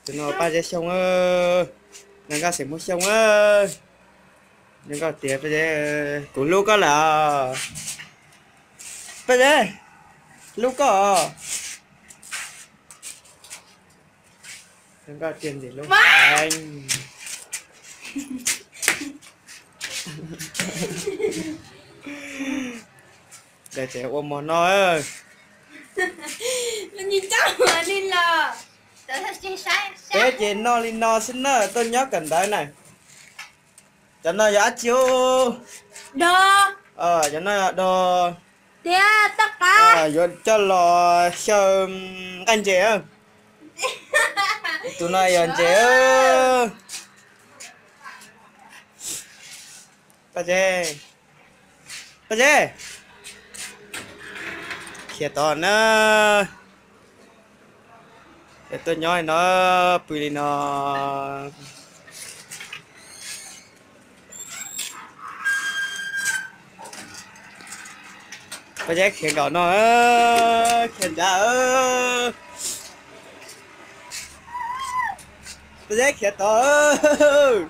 Tus no Paj Zeb Xyooj, nws nkauj xeem Hmoob Xyooj. Nws nkauj tias, Paj Zeb, kuv hlub koj lawm. Paj Zeb, hlub koj. Nws nkauj tias ntxim hlub heev. Ntawd ces ua mov no. Peb ces noj li no xwb na, tuaj nyob kawm ntawv na. Cov no yog dab tsi? Cov no yog dog, yuav coj los xyaw nqaij ntses. Tus no yog ntses. Paj Zeb, Paj Zeb, khiav tod na. Tuaj nyob li no, pw li no. Paj Zeb khiav nkaum no, khiav nrad. Paj Zeb khiav tod.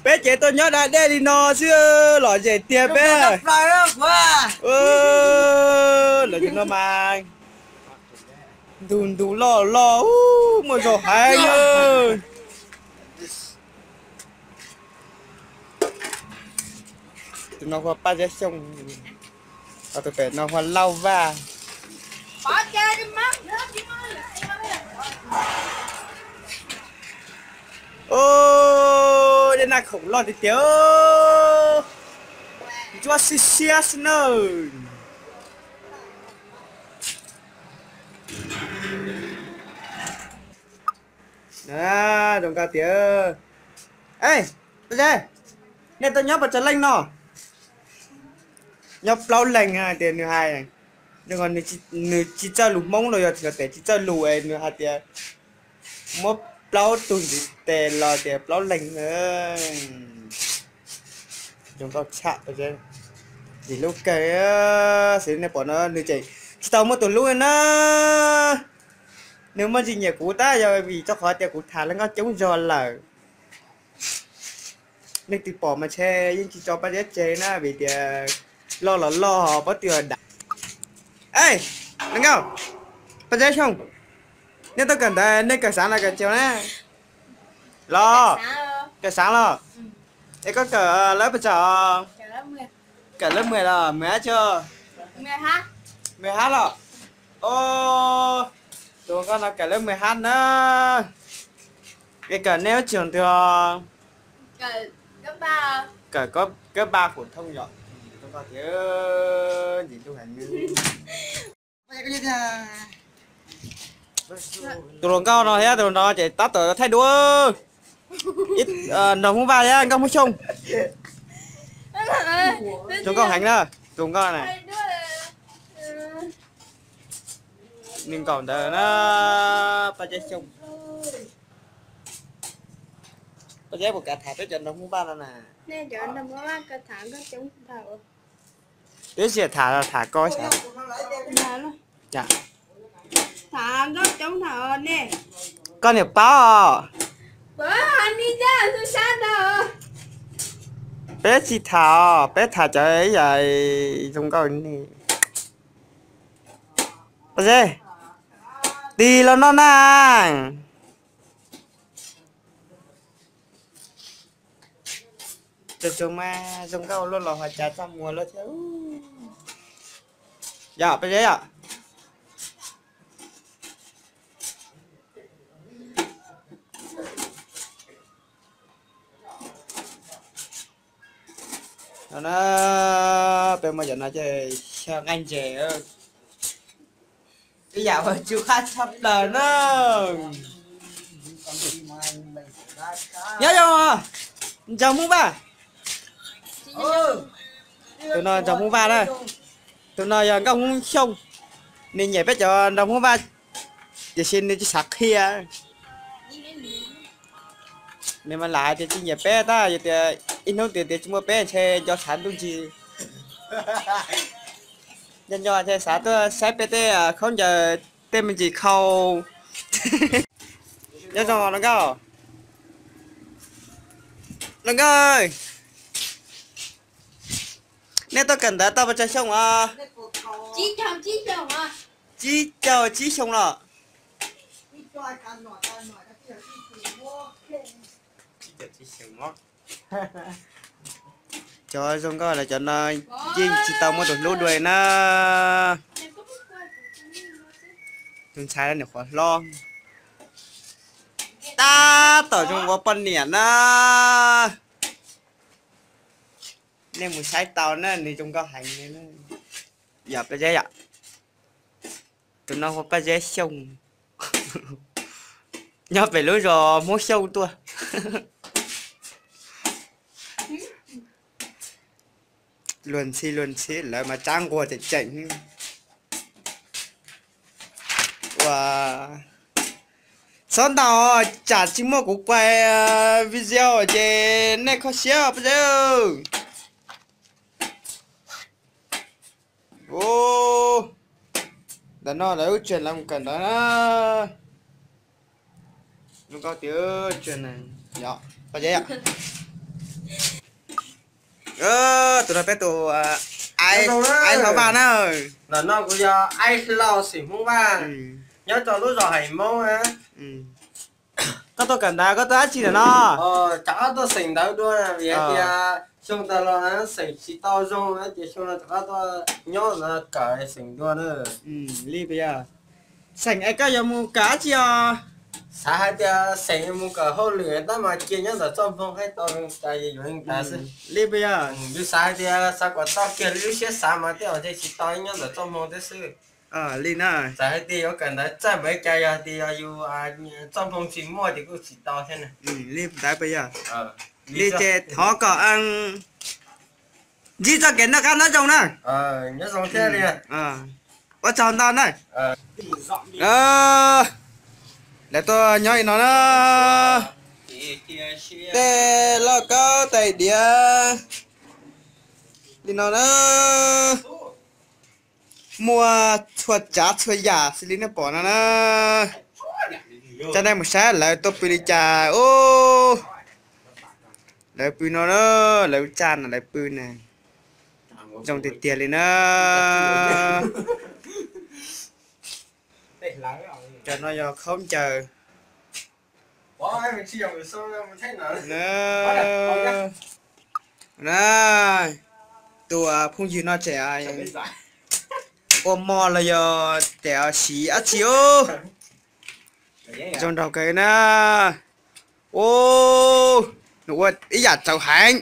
Peb ces tuaj nyob da dej li no xwb, lom zem tiag peb. Lawv cov no mas ntug ntug loj loj, muaj zog heev. Tus no hu ua Paj Zeb Xyooj, tus pem no hu ua Lauj Vaj. Dej naj khoom loj tiag tiag, ntsuab xiab xiab xwb na. Zoo nkauj tiag. Ej, Paj Zeb, nej tuaj nyob puas tsawg leej no? Nyob plaub leeg tias nws hais, nws tsis txawj lus Hmoob los yog tsis tes tsis txawj lus es nws hais tias muab plaub tug ntxiv tes los tias plaub leeg. Zoo nkauj tshaj, ntxim hlub kawg. Xws li nej pom no nws tseem tsis tau muaj tus hlub na. Nws muaj ntsis nyiam kuv tab yog vim rau qhov tias kuv tham hluas nkauj coob zog lawm. Leej twg pom mas ntshe yeej tsis tso Paj Zeb tseg na vim tias loj los loj pob tw dav. Ej, hluas nkauj, Paj Zeb Xyooj, nej tuaj kawm ntawv nej kawm xaav los kawm tsaug na? Los, kawm xaav los? Es koj kawm lab puas tsawg? Kawm lab mười los mười hab tso? Mười hab los? Tus nkauj no kawm lab mười hab na. Es kawm nej ub tsi ntwg? Kawm cấp ba phổ thông yom. Tus hluas nkauj no thiab tus hluas no ces tab tom thaij duab. Nrog Hmoob Vaj thiab nkauj Hmoob Xyooj. Zoo nkauj heev na, tus nkauj na. Nws nkaum ntawd na, Paj Zeb Xyooj. Paj Zeb puas kam tham peb cov nrog Hmoob Vaj no na? Peb tsis tham, tham koj xyov. Koj niam paub os. Peb tsis tham os, peb tham cov ib yam zoo nkauj ni. Paj Zeb, tig los noj na. Tsuag tsuag mas zoo nkauj luaj los ho cas txaj muag luaj thiab. Yom Paj Zeb yom. No na, peb muaj cov no ces xyaw nqaij ntses. Ib yam uas tsuj qab tshaj plaws na. Nyob zoo, nrog Hmoob Vaj. Tus no nrog Hmoob Vaj na. Tus no yog nkauj Hmoob Xyooj. Nws nyiam peb cov nrog Hmoob Vaj, tiam sis nws tsis xav qhia. Nws mas lam hais tias tsis nyiam peb tab yog tias ib hnub twg tias tsis muaj peb ntshe nco xav ntuj ntsis. Nco nco ntshe xav tuaj saib peb tej khaub ncaws tej me ntsis khau. Nyob zoo hluas nkauj. Hluas nkauj, nej tuaj kawm ntawv tau pes tsawg xyoo os? Tsib caug tsib xyoo los? Cov zoo nkauj los cov no yeej tsis tau muaj tus hlub dua na. Tus ntxhais niam qhuav hlob, tab tom zoo ua poj niam na. Nej mus saib tau na, nws zoo nkauj heev li. Yog peb zeb yom? Tus no hu Paj Zeb Xyooj, nyob pem lub zos Hmoob Xyooj tuaj. Luag ntxhi luag ntxhi lawv mas tsab nquag tseem tseem. Ua txhob ntau, tsam tsis muaj kuv quay video ces nej kho siab Paj Zeb. Ntawm no lawv wb tseem los kawm ntawv na. Zoo nkauj tiag, tus no peb tus aib hlau vaj na. Ntawm no kuv yog aib hlau xeem Hmoob Vaj, nyob rau lub zos Hais Moob na. Koj tuaj kawm ntawv koj tuaj dab tsi ntawm no? Rov qab tuaj xeem ntawv dua, vim hais tias xyoo tas los xeem tsis tau zoo ces xyoo no rov qab tuaj nyob no kawm xeem dua na. Li puas yog? Xeem es koj yuav mus kawm dab tsi os? Xav hais tias xeem mus kawm hauj lwm tab mas cia nyob ntawm txoj hmoo thiaj tau zoo cas yuav ntawd xwb. Li puas yog? Yus xav hais tias xav kom tau kiag li lub siab xav mas tej zaum ntshe tsis tau, nyob ntawm txoj hmoo thiab xwb. Li na. Txawm hais tias yuav kawm ntawv txawj npaum li cas, yog tias yus txoj hmoo tsis muaj ces kuj tsis tau thiab. Li ntawd puas yog? Li ces thov kom ntsib txoj kev noj qab nyob zoo na. Ua tsaug ntau na. Lawv tuaj nyob li no na, tej lauj kaub tais diav li no na, muaj txhua tsav txhua yam xws li nej pom no na. Coj nej mus saib lawv tuaj pw li cas. Lawv pw no na, lawv tsaj no lawv pw na, zoo tiag tiag li na. Cov no yog khaub ncaws. Na, tus phooj ywg no tseem ua mov los yog tseem siv dab tsi os? Zoo nraug kawg na. Ub, nws ua ib yam txawv heev.